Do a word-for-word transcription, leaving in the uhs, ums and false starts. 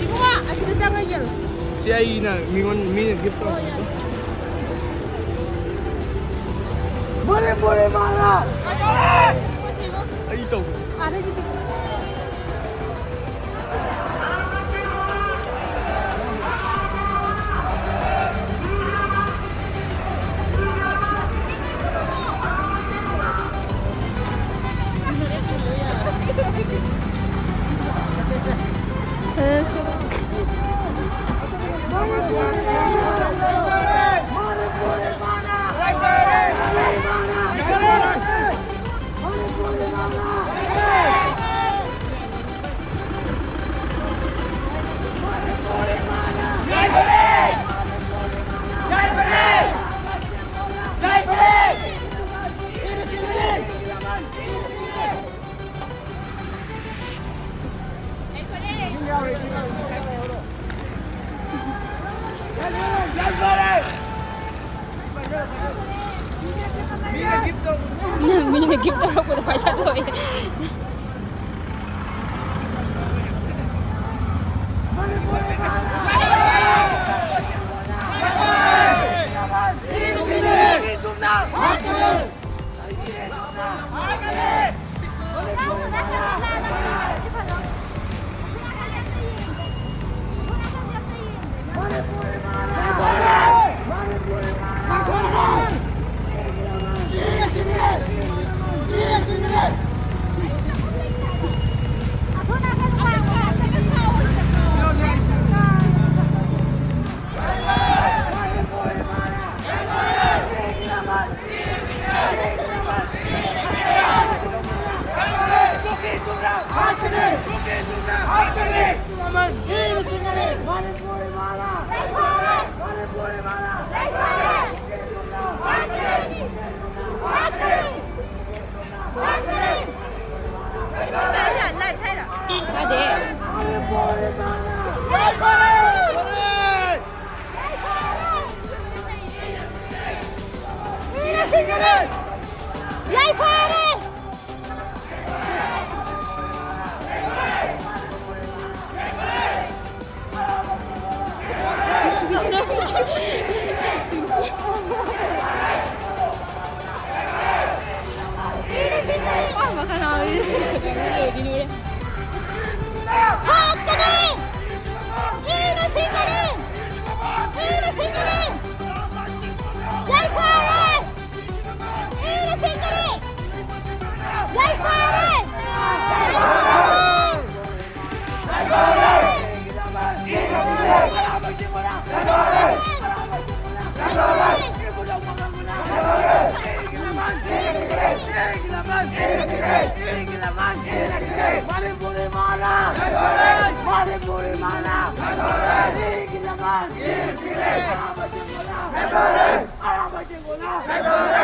ꯏꯕꯨꯡꯉꯣ, ꯑꯁꯤꯗ ꯆꯪꯉ ꯌꯦꯡꯉꯣ꯫ ꯁꯤ ꯑꯩꯅ ꯃꯤꯉꯣꯟ, ꯃꯤꯅ gift ꯇꯧꯔꯛꯄꯗꯣ꯫ ꯃꯅꯤꯄꯨꯔꯤ ꯃꯥꯅ! ꯑꯩ ꯇꯧꯕ꯫ ꯑꯥꯗꯩꯗꯤ ꯃꯤꯅ gift ꯇꯧꯔꯛꯄꯗ ꯄꯩꯁꯥ ꯂꯣꯏ꯫ ꯌꯥꯏꯐꯔꯦ! ꯊꯥꯛꯀꯅꯤ! ꯏꯅ ꯁꯤꯡꯒꯅꯤ! ꯏꯅ ꯁꯤꯡꯒꯅꯤ! ꯌꯥꯏꯐꯔꯦ! ꯏꯅ ꯁꯤꯡꯒꯅꯤ! ꯌꯥꯏꯐꯔꯦ! ꯌꯥꯏꯐꯔꯦ! ꯃꯅꯤꯄꯨꯔꯤ ꯃꯥꯅ! ꯃꯅꯤꯄꯨꯔꯤ ꯃꯥꯅ! ꯃꯤꯒꯤ ꯂꯃꯟ! ꯑꯔꯥꯕ ꯆꯤꯡꯕꯅ! ꯑꯔꯥꯕ ꯆꯤꯡꯕꯅ!